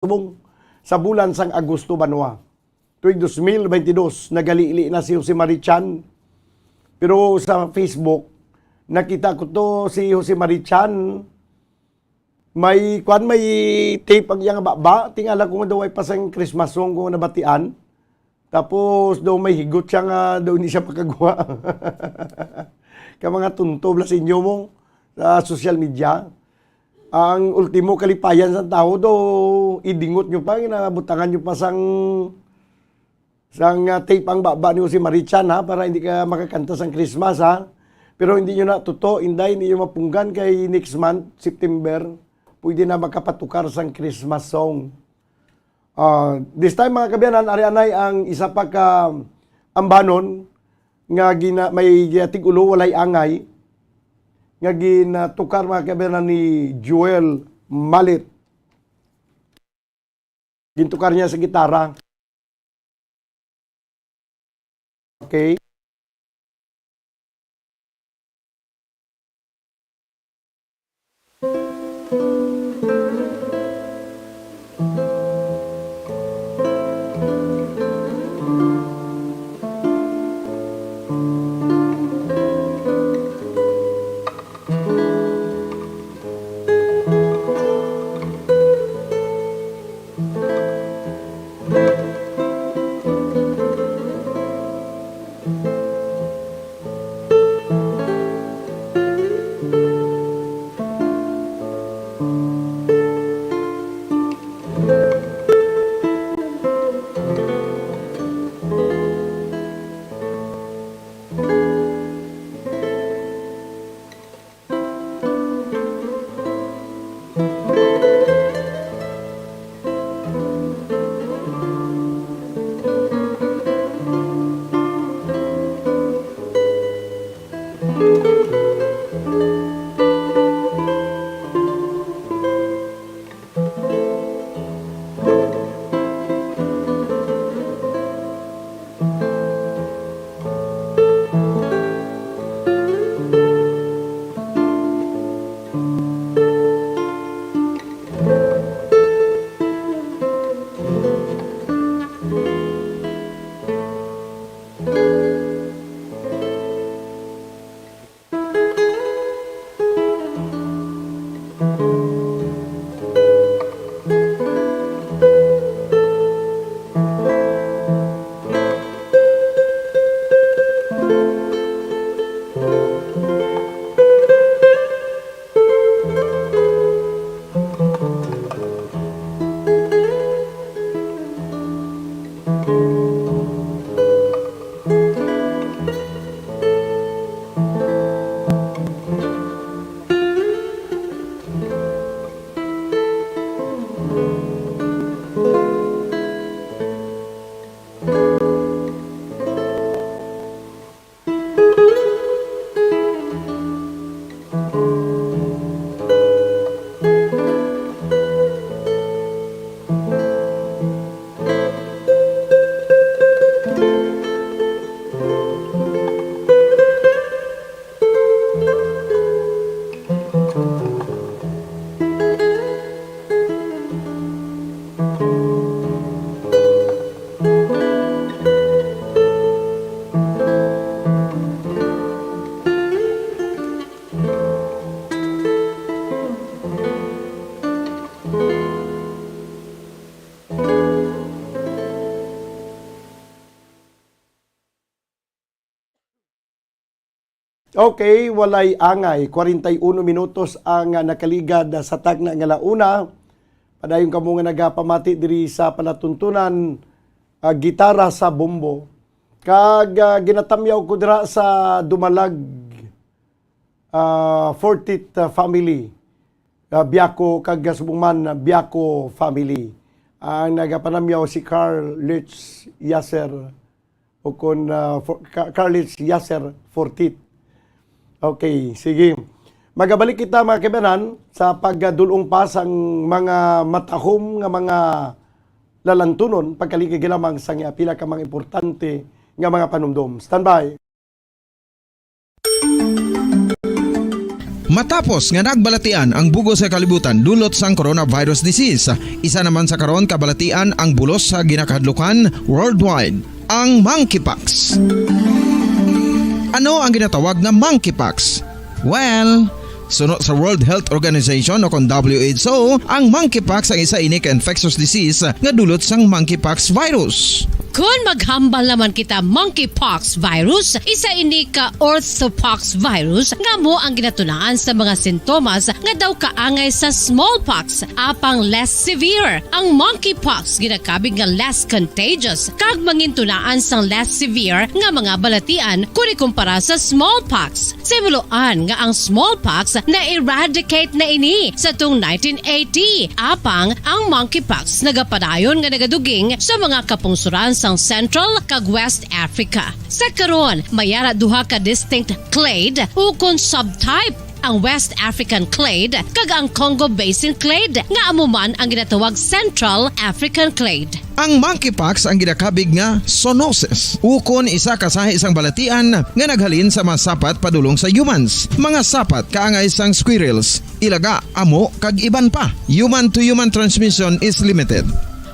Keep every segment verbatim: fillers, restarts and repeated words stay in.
subong sa bulan sang Agosto, banwa. Tuig dos mil baynte dos, nagalili na si Jose Marichan. Pero sa Facebook, nakita ko to, si Jose Marichan, may, kwan, may tape ang iyang baba. Tingala ko nga daw ay pa sang Christmas song ko nabatian. Tapos daw may higot siya nga daw hindi siya makagwa. Ka mga tunto bala sa inyo mo sa social media. Ang ultimo kalipayan sa tao daw, idingot nyo pa, ginabutangan nyo pa sang, sang, ah, tape ang baba ni Jose Marichan, ha, para hindi ka makakanta sang Christmas, ha. Pero hindi nyo na tuto, Inday, hindi nyo mapunggan kay next month, September, pwede na makapatukar sang Christmas song. Ah, this time, mga kaabyanan, ari anay ang isa pa ka ambanon nga gina-, may tig-ulo, Walay Angay, nga ginatukar, mga kaabyanan, ni Joel Malit. Gintukar niya sa gitara. Okay. Okay, Walay Angay, kwarenta y uno minutos ang, ah, nakaligad, ah, sa tagna nga la una. Padayon kamo nga nagapamati diri sa palatuntunan, ah, gitara sa bombo. Kag, ah, ginatamyaw ko dira sa Dumalag, ah, Fortit, ah, family, ah, Biaco, kag subong man, ah, Biaco family. Ang nagapanamyaw si Carl Lutz Yasser, o kon, ah, For-, Ka-, Carl Lutz Yasser Fortit. Okay, sige. Magabalik kita, mga kaibanan, sa pagdul-ong pa sang mga matahom nga mga lalantunon, pagkaligagi lamang sa nga pila ka mga importante nga mga panumdom. Standby. Matapos nga nagbalatian ang bug-os nga kalibutan dulot sang coronavirus disease, isa naman sa karon kabalatian ang bulos sa ginakahadlukan worldwide, ang monkeypox. Ano ang ginatawag na monkeypox? Well, suno sa World Health Organization o kon W H O, ang monkeypox ang isa ini ka infectious disease nga dulot sang monkeypox virus. Kon maghambal naman kita, monkeypox virus, isa ini ka orthopox virus nga amo ang ginatunaan sa mga sintomas nga daw kaangay sa smallpox, apang less severe. Ang monkeypox ginakabig nga less contagious kag mangintunaan sang less severe nga mga balatian kon ikumpara sa smallpox. Sa himuloan nga ang smallpox na-eradicate na ini sa tung nineteen eighty, apang ang monkeypox nagapadayon nga nagaduging sa mga kapungsoran sang Central kag West Africa. Sa karon, may ara duha ka distinct clade ukon subtype, ang West African clade kag ang Congo Basin clade, nga amo man ang ginatawag Central African clade. Ang monkeypox ang ginakabig nga zoonosis, ukon isa ka sahi sang balatian nga naghalin sa mga sapat padulong sa humans, mga sapat kaangay sang squirrels, ilaga, amo, kag iban pa. Human-to-human transmission is limited.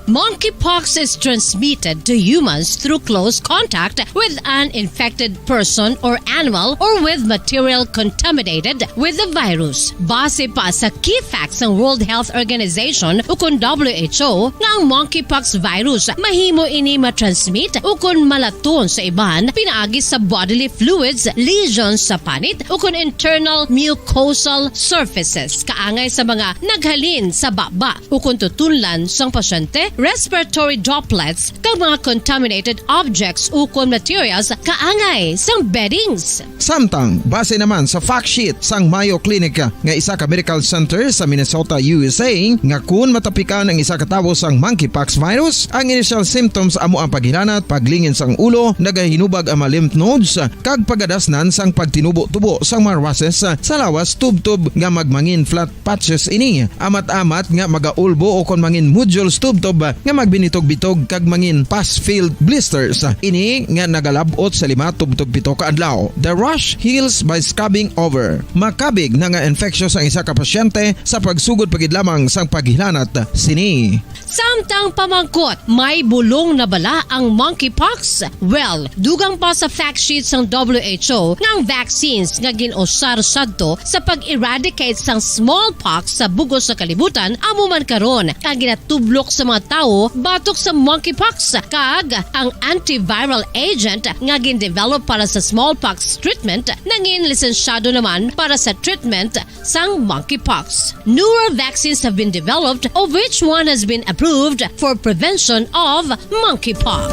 Monkeypox is transmitted to humans through close contact with an infected person or animal or with material contaminated with the virus. Base pa sa key facts sang World Health Organization ukon W H O nga ang monkeypox virus mahimo ini matransmit ukon malaton sa iban pinaagi sa bodily fluids, lesions sa panit ukon internal mucosal surfaces kaangay sa mga naghalin sa baba ukon tutunlan sang pasyente, respiratory droplets, kag mga contaminated objects ukon materials kaangay sang beddings. Samtang, base naman sa fact sheet sang Mayo Clinic nga isa ka medical center sa Minnesota, U S A, nga kun matapikan ang isa ka tawo sang monkeypox virus, ang initial symptoms amo ang paghilanat, paglingin sang ulo, nagahinubag ang mga lymph nodes, kag pagadasnan sang pagtinubo-tubo sang mga rushes sa lawas tubtob nga magmangin flat patches ini, amat-amat nga magaulbo ukon mangin nodules tubtob nga magbinitog-bitog kag mangin pus-filled blisters. Ini nga nagalab-ot sa lima tubtob pito ka adlaw. The rash heals by scabbing over. Makabig na nga infectious ang isa ka pasyente sa pagsugod pa gid lamang sang paghilanat sini. Samtang pamangkot, may bulong na bala ang monkeypox? Well, dugang pa sa fact sheet sang W H O nga ang vaccines nga gin-usar sadto sa pag-eradicate sang smallpox sa bug-os nga kalibutan amo man karon ang ginatublok sa mga tawo batok sa monkeypox, kag ang antiviral agent nga gin-develop para sa smallpox treatment nangin lisensyado naman para sa treatment sang monkeypox. Newer vaccines have been developed, of which one has been approved for prevention of monkeypox.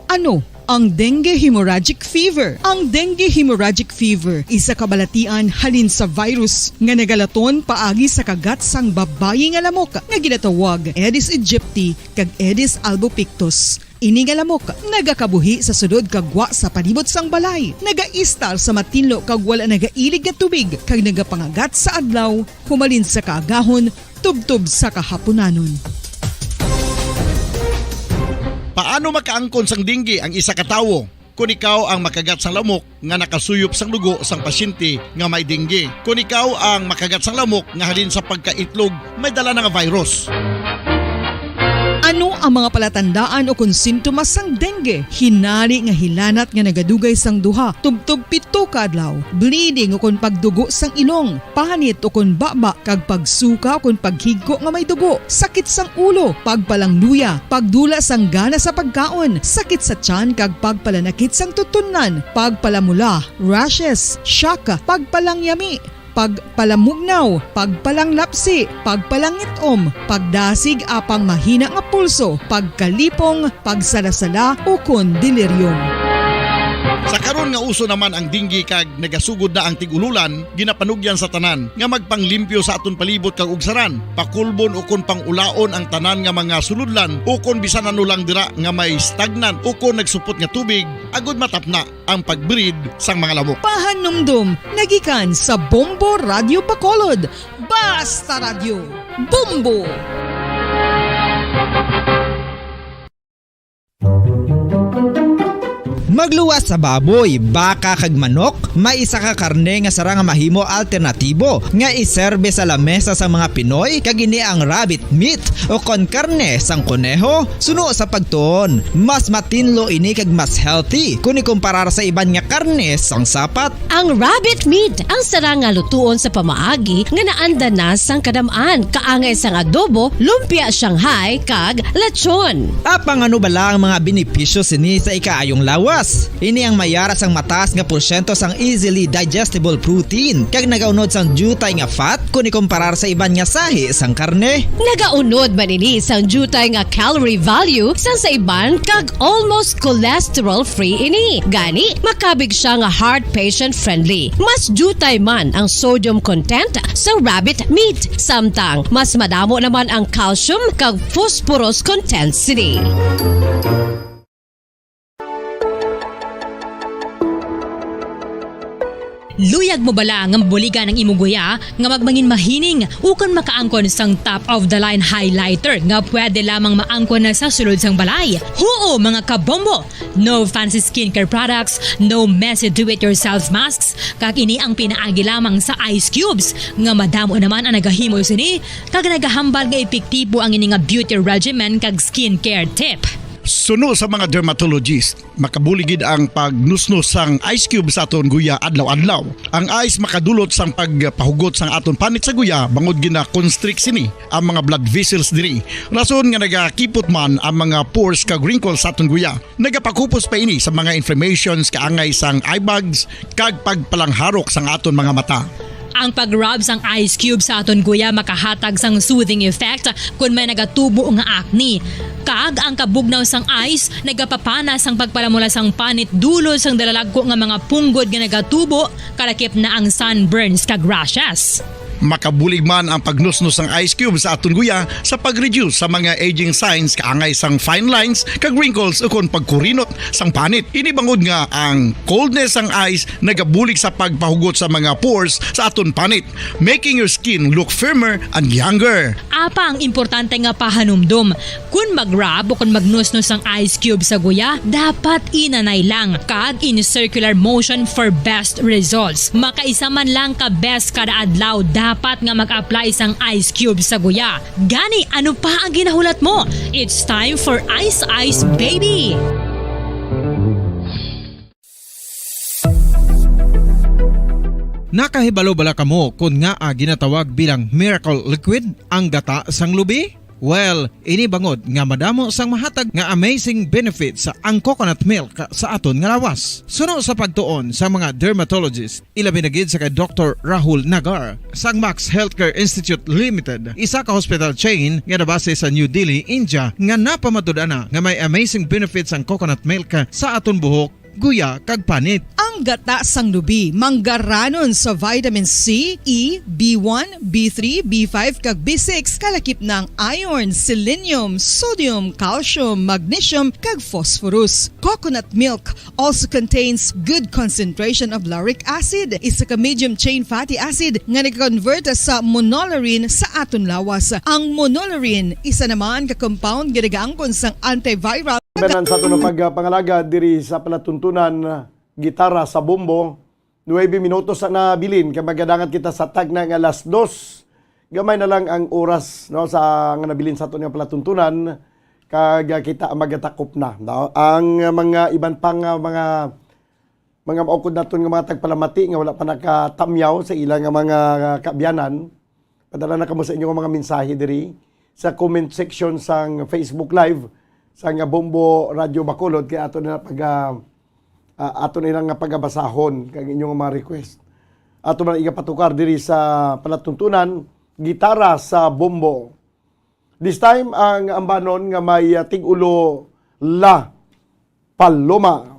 Ano ang dengue hemorrhagic fever? Ang dengue hemorrhagic fever, isa ka balatian halin sa virus nga nagalaton paagi sa kagat sang babayi nga lamok nga ginatawag Aedes aegypti kag Aedes albopictus. Ini nga lamok nagakabuhi sa sulod kag gwa sa palibot sang balay, nagaistar sa matinlo kag wala nagailig nga tubig, kag nagapangagat sa adlaw, humalin sa kaagahon tubtob sa kahapunanon. Paano makaangkon sang dengue ang isa ka tawo? Kon ikaw ang makagat sang lamok nga nakasuyop sang dugo sang pasyente nga may dengue. Kon ikaw ang makagat sang lamok nga halin sa pagkaitlog may dala na nga virus. Ano ang mga palatandaan ukon sintomas sang dengue? Hinari nga hilanat nga nagadugay sang duha tubtob pito ka adlaw, bleeding ukon pagdugo sang ilong, panit ukon baba, kag pagsuka ukon paghigko nga may dugo, sakit sang ulo, pagpalangluya, pagdula sang gana sa pagkaon, sakit sa tiyan kag pagpalanakit sang tutunlan, pagpalamula, rashes, shock, pagpalangyami, pagpalamugnaw, pagpalanglapsi, pagpalangit-om, pagdasig apang mahina nga pulso, pagkalipong, pagsalasala, ukon delirium. Sa karon nga uso naman ang dengue kag nagasugod na ang tig-ululan, ginapanugyan sa tanan nga magpanglimpyo sa aton palibot kag ugsaran, pakulbon ukon pang-ulaon ang tanan nga mga sulodlan ukon bisan ano lang dira nga may stagnant ukon nagsupot nga tubig, agod matapna ang pag-breed sang mga lamok. Pahanumdom nagikan sa Bombo Radyo Bacolod. Basta Radyo, Bombo! Magluwas sa baboy, baka kag manok, may isa ka karne nga sarang nga mahimo alternatibo nga iserbe sa lamesa sa mga Pinoy, kag ini ang rabbit meat o kon karne sang koneho. Suno sa pagtuon, mas matinlo ini kag mas healthy kon ikumparar sa iban nga karne sang sapat. Ang rabbit meat ang sarang nga lutuon sa pamaagi nga naanda na sang kadam-an, kaangay sang adobo, lumpia Shanghai, kag lechon. Apang ano bala ang mga benepisyo sini sa ikaayong lawas? Ini ang may ara sang mataas nga porsyento sang easily digestible protein, kag nagaunod sang diutay nga fat kon ikumparar sa iban nga sahi sang karne. Nagaunod man ini sang diutay nga calorie value sang sa iban, kag almost cholesterol-free ini. Gani, makabig siya nga heart patient-friendly. Mas diutay man ang sodium content sa rabbit meat, samtang mas madamo naman ang calcium kag phosphorus content sini. Luyag mo bala nga mabuligan ang imo guya nga magmangin mahining ukon makaangkon sang top of the line highlighter nga pwede lamang maangkon na sa sulod sang balay? Huo, mga kabombo! No fancy skincare products, no messy do-it-yourself masks, kag ini ang pinaagi lamang sa ice cubes, nga madamo naman ang nagahimo sini, kag nagahambal nga epektibo ang ini nga beauty regimen kag skincare tip. Suno sa mga dermatologist, makabulig gid ang pagnusnos sang ice cube sa aton guya adlaw-adlaw. Ang ice makadulot sang pagpahugot sang aton panit sa guya, bangod gina-constrict sini ang mga blood vessels diri. Rason nga nagakipot man ang mga pores kag wrinkles sa aton guya. Nagapakupos pa ini sa mga inflammations, kaangay sang eye bags, kag pagpalangharok sang aton mga mata. Ang pag-rub sang ice cube sa aton guya makahatag sang soothing effect kon may nagatubo nga acne. Kag ang kabugnaw sang ice nagapapana sang pagpalamula sang panit dulod sang dalalagko nga mga punggod nga nagatubo, kalakip na ang sunburns kag rashes. Makabulig man ang pagnusnos sang ice cube sa aton guya sa pag-reduce sa mga aging signs, kaangay sang fine lines kag wrinkles, ukon pagkurinot sang panit. Ini bangod nga ang coldness sang ice nagabulig sa pagpahugot sa mga pores sa aton panit, making your skin look firmer and younger. Apang importante nga pahanumdom, kon mag-rub o kon magnusnos ang ice cube sa guya, dapat inanay lang kag in circular motion for best results. Makaisa man lang ka beses kada adlaw dapat nga mag-apply sang ice cube sa guya. Gani, ano pa ang ginahulat mo? It's time for Ice Ice Baby! Nakahibalo bala kamo kon ngaa ginatawag bilang miracle liquid ang gata sang lubi? Well, ini bangod nga madamo sang mahatag nga amazing benefits ang coconut milk sa aton nga lawas. Suno sa pagtuon sa mga dermatologist, ilabi na gid sa kay Doktor Rahul Nagar sang Max Healthcare Institute Limited, isa ka hospital chain nga nabase sa New Delhi, India, nga napamatud-an na nga may amazing benefits ang coconut milk sa aton buhok, guya, kag panit. Ang gata sang lubi manggaranon sa vitamin C, E, B one, B three, B five, kag B six, kalakip na ang iron, selenium, sodium, calcium, magnesium, kag phosphorus. Coconut milk also contains good concentration of lauric acid, isa ka medium chain fatty acid nga nag-convert sa monolaurin sa aton lawas. Ang monolaurin, isa naman ka compound nga nagaangkon sang antiviral. Tanan sa aton pagpangalaga diri sa palatuntunan, Gitara sa Bombo. Nuebe minutos na nabilin kay magadangat kita sa tagna nga alas dos. Gamay na lang ang oras, no, sa nga nabilin sa aton nga palatuntunan, kag, ah, kita ang magatakop na, no? Ang, ah, mga iban pang, ah, mga, mga maukod naton nga mga tagpalamati nga wala pa nakatamyaw sa ila nga mga, ah, kaabyanan, padala na kamo sa inyong mga mensahe diri sa comment section sang Facebook Live sang Bombo Radyo Bacolod, kay ato na pag, ah, ah, ato na ilang nga pagabasahon kag inyong mga request. Ato man igapatukar diri sa palatuntunan, Gitara sa Bombo. This time, ang ambanon nga may, ah, tig-ulo, La Paloma.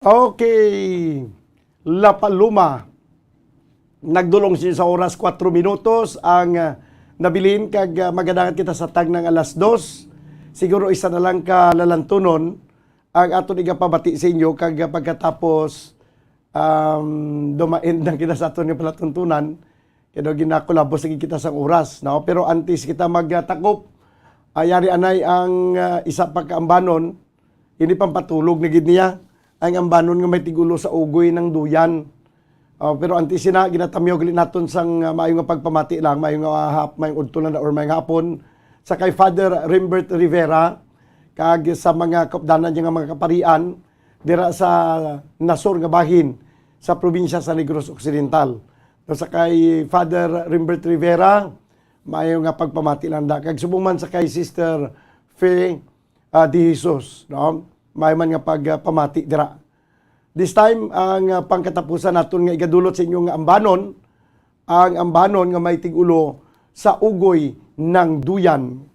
Okay. La Paloma. Nagdulong siya sa oras, kwatro minutos ang, ah, nabilin kag, ah, magadangat kita sa tagnang alas dos. Siguro isa na lang ka lalantunon ang aton igapabati sa inyo kag, ah, pagkatapos, um, dumain na kita sa aton nga palatuntunan. Kaya daw ginakulabos lagi kita sang oras, no? Pero antes kita magtakop, ah, yari anay ang, ah, isa pa ka ambanon, ini pampatulog na gid niya, ang ambanon nga may tigulo sa ugoy ng duyan. Ah, pero antes sina, ginatamyaw gali naton sang, ah, maayo nga pagpamati lang, maayo nga hap-, maayong udto lang or maayong hapon sa kay Father Rimbert Rivera, kag sa mga kaupdanan niya nga mga kaparian dira sa nasor nga bahin sa probinsya sa Negros Occidental. No, sa kay Father Rimbert Rivera, maayo nga pagpamati lang da. Kag subong man sa kay Sister Fe, ah, De Jesus, no? Maayo man nga pagpamati dira. This time, ang, ah, pangkatapusan naton nga igadulot sa inyo nga ambanon, ang ambanon nga may tigulo sa ugoy ng duyan.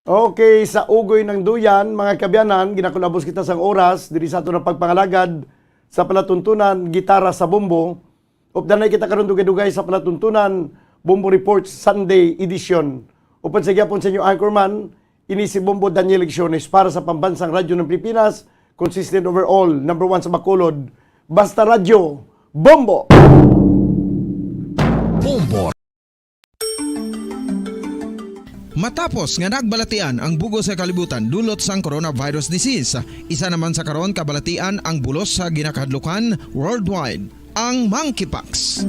Okay, sa ugoy ng duyan, mga kaabyanan, ginakulabos kita sang oras diri sa aton nga pagpangalagad sa palatuntunan, Gitara sa Bombo. Updanay kita karon dugay-dugay sa palatuntunan, Bombo Report Sunday Edition. Upod sa gihapon sa inyo anchorman, Ini si Bombo Daniel Lecciones para sa Pambansang Radyo ng Pilipinas, consistent overall, number one sa Bacolod. Basta Radyo, Bombo! Bombo. Matapos nga nagbalatian ang bugos sa kalibutan dulot sang coronavirus disease, isa naman sa karon kabalatian ang bulos sa ginakahadlukan worldwide, ang monkeypox.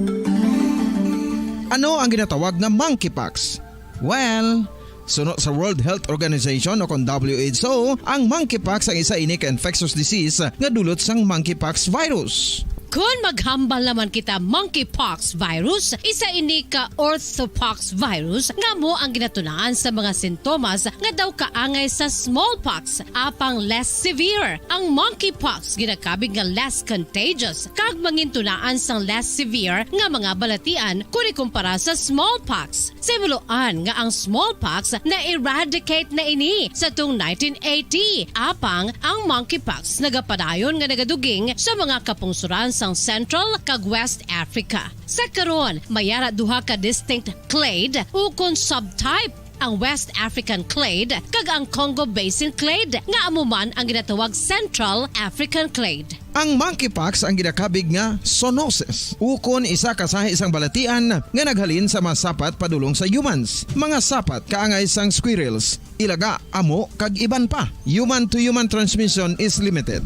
Ano ang ginatawag nga monkeypox? Well, suno sa World Health Organization o kon W H O, ang monkeypox ang isa ini ka infectious disease nga dulot sang monkeypox virus. Kon maghambal naman kita monkeypox virus, isa ini ka orthopox virus nga amo ang ginatunaan sa mga sintomas nga daw kaangay sa smallpox, apang less severe. Ang monkeypox ginakabig nga less contagious kag mangintunaan sang less severe nga mga balatian kon ikumpara sa smallpox. Sa himuloan nga ang smallpox na-eradicate na ini sa tung nineteen eighty, apang ang monkeypox nagapadayon nga nagaduging sa mga kapungsoran sang Central kag West Africa. Sa karon, may ara duha ka distinct clade ukon subtype, ang West African clade kag ang Congo Basin clade, nga amo man ang ginatawag Central African clade. Ang monkeypox ang ginakabig nga zoonosis, ukon isa ka sahi sang balatian nga naghalin sa mga sapat padulong sa humans. Mga sapat kaangay sang squirrels, ilaga, amo, kag iban pa. Human-to-human transmission is limited.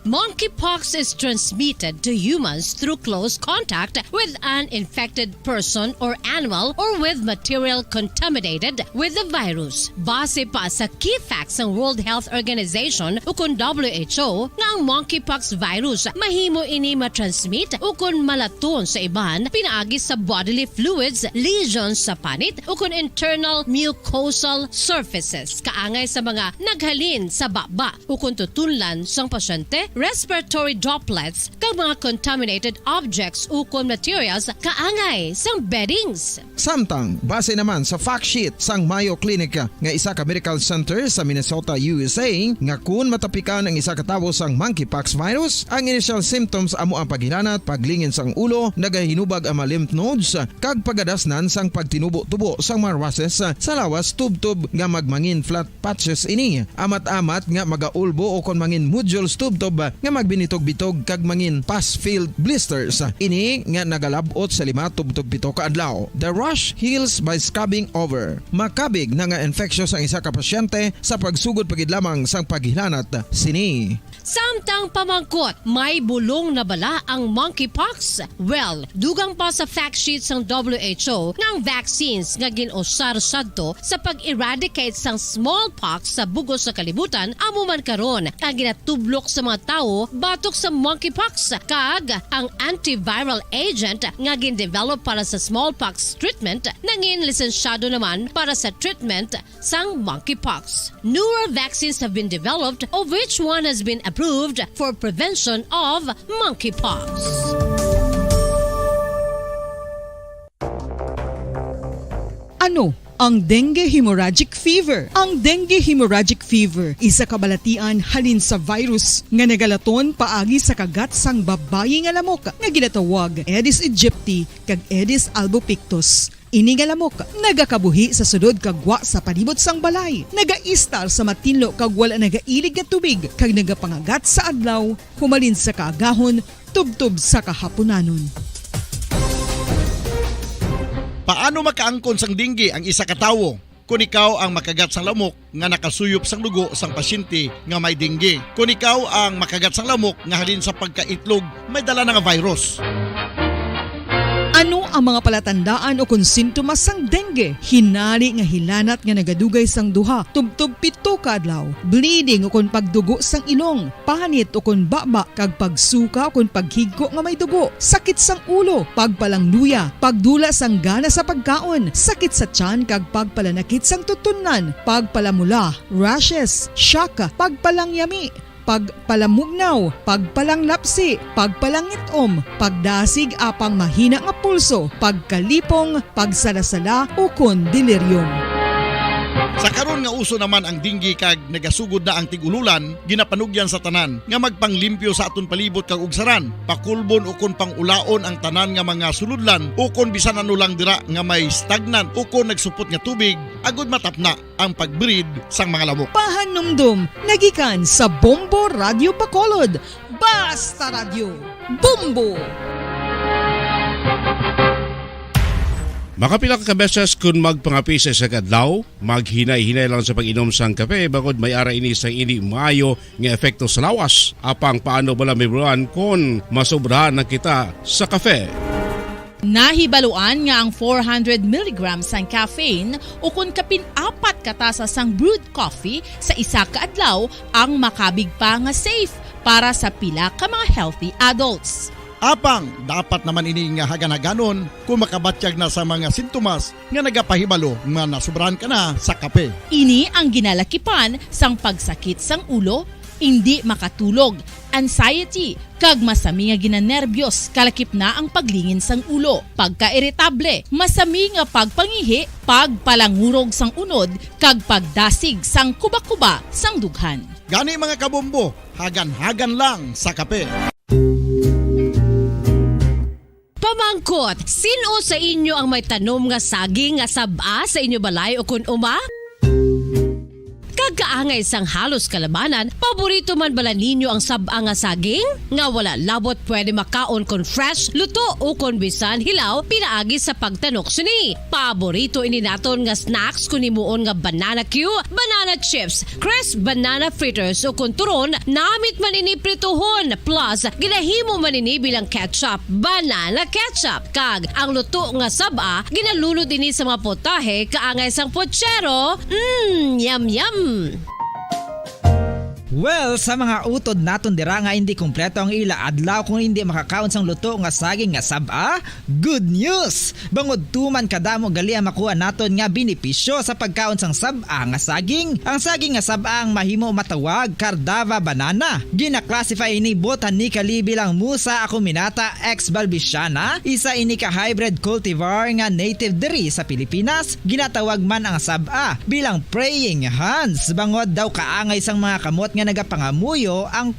Monkeypox is transmitted to humans through close contact with an infected person or animal or with material contaminated with the virus. Base pa sa key facts sang World Health Organization ukon W H O nga ang monkeypox virus mahimo ini matransmit ukon malaton sa iban pinaagi sa bodily fluids, lesions sa panit ukon internal mucosal surfaces kaangay sa mga naghalin sa baba ukon tutunlan sang pasyente, respiratory droplets, kag mga contaminated objects ukon materials kaangay sang beddings. Samtang, base naman sa fact sheet sang Mayo Clinic nga isa ka medical center sa Minnesota, U S A, nga kun matapikan ang isa ka tawo sang monkeypox virus, ang initial symptoms amo ang paghilanat, paglingin sang ulo, nagahinubag ang mga lymph nodes, kag pagadasnan sang pagtinubo-tubo sang mga rushes sa lawas tubtob nga magmangin flat patches ini, amat-amat nga magaulbo ukon mangin nodules tubtob nga magbinitog-bitog kag mangin pus-filled blisters. Ini nga nagalab-ot sa lima tubtob pito ka adlaw. The rash heals by scabbing over. Makabig na nga infectious ang isa ka pasyente sa pagsugod pa gid lamang sang paghilanat sini. Samtang pamangkot, may bulong na bala ang monkeypox? Well, dugang pa sa fact sheet sang W H O nga ang vaccines nga gin-usar sadto sa pag-eradicate sang smallpox sa bug-os nga kalibutan amo man karon ang ginatublok sa mga tawo batok sa monkeypox, kag ang antiviral agent nga gin-develop para sa smallpox treatment nangin lisensyado naman para sa treatment sang monkeypox. Newer vaccines have been developed, of which one has been approved for prevention of monkeypox. Ano ang dengue hemorrhagic fever? Ang dengue hemorrhagic fever isa ka balatian halin sa virus nga nagalaton paagi sa kagat sang babayi nga lamok nga ginatawag Aedes aegypti kag Aedes albopictus. Ini nga lamok nagakabuhi sa sulod kag gwa sa palibot sang balay, nagaistar sa matinlo kag wala nagailig nga tubig, kag nagapangagat sa adlaw humalin sa kaagahon tubtob sa kahapunanon. Paano makaangkon sang dengue ang isa ka tawo? Kon ikaw ang makagat sang lamok nga nakasuyop sang dugo sang pasyente nga may dengue, kon ikaw ang makagat sang lamok nga halin sa pagkaitlog may dala na nga virus. Ano ang mga palatandaan ukon sintomas sang dengue? Hinari nga hilanat nga nagadugay sang duha tubtob pito ka adlaw, bleeding ukon pagdugo sang ilong, panit ukon baba, kag pagsuka ukon paghigko nga may dugo, sakit sang ulo, pagpalangluya, pagdula sang gana sa pagkaon, sakit sa tiyan kag pagpalanakit sang tutunlan, pagpalamula, rashes, shock, pagpalangyami, pagpalamugnaw, pagpalanglapsi, pagpalangit-om, pagdasig apang mahina nga pulso, pagkalipong, pagsalasala, ukon delirium. Sa karon nga uso naman ang dengue kag nagasugod na ang tig-ululan, ginapanugyan sa tanan nga magpanglimpyo sa aton palibot kag ugsaran, pakulbon ukon pangulaon ang tanan nga mga sulodlan ukon bisan ano lang dira nga may stagnant ukon nagsupot nga tubig, agud matapna ang pag-breed sang mga lamok. Pahanumdom nagikan sa Bombo Radio Bacolod. Basta Radio, Bombo! Makapila ka beses kun magpangape sa isa ka adlaw, maghinay-hinay lang sa pag-inom sang kape, bangod may ara ini sang indi maayo nga epekto sa lawas. Apang paano bala, Mibuan, kon masobrahan na kita sa kape? Nahibaluan nga ang four hundred milligrams sang caffeine ukon kapin apat ka tasa sang brewed coffee sa isa ka adlaw ang makabig pa nga safe para sa pila ka mga healthy adults. Apang dapat naman ini nga hagan-haganon kung makabatyag na sa mga sintomas nga nagapahibalo nga nasobrahan ka na sa kape. Ini ang ginalakipan sang pagsakit sang ulo, indi makatulog, anxiety, kag masami nga ginanerbyos, kalakip na ang paglingin sang ulo, pagkairitable, masami nga pagpangihi, pagpalangurog sang unod, kag pagdasig sang kuba-kuba sang dughan. Gani, mga kabombo, hagan-hagan lang sa kape. Pamangkot, sin-o sa inyo ang may tanom nga saging nga sab-a sa inyo balay ukon uma? Kag kaangay sang halos kalabanan, paborito man bala ninyo ang sab-a nga saging? Nga wala labot pwede makaon kon fresh, luto, ukon bisan hilaw pinaagi sa pagtanok sini. Paborito ini naton nga snacks kon himuon nga banana cue, banana chips, crisp banana fritters, ukon turon, namit man ini prituhon, plus ginahimo man ini bilang ketchup, banana ketchup. Kag ang luto nga sab-a, ginalunod ini sa mga putahe kaangay sang pochero. Mm, yum, yum! Well, sa mga utod naton dira nga indi kompleto ang ila adlaw kung indi makakaon sang luto nga saging nga sab-a, good news! Bangod tuman kadamo gali ang makuha naton nga benepisyo sa pagkaon sang sab-a nga saging. Ang saging nga sab-a ang mahimo matawag Cardava banana. Gina-classify ini botanically bilang Musa acuminata ex balbisiana, isa ini ka hybrid cultivar nga native diri sa Pilipinas. Ginatawag man ang sab-a bilang praying hands, bangod daw kaangay sang mga kamot nga nagapangamuyo ang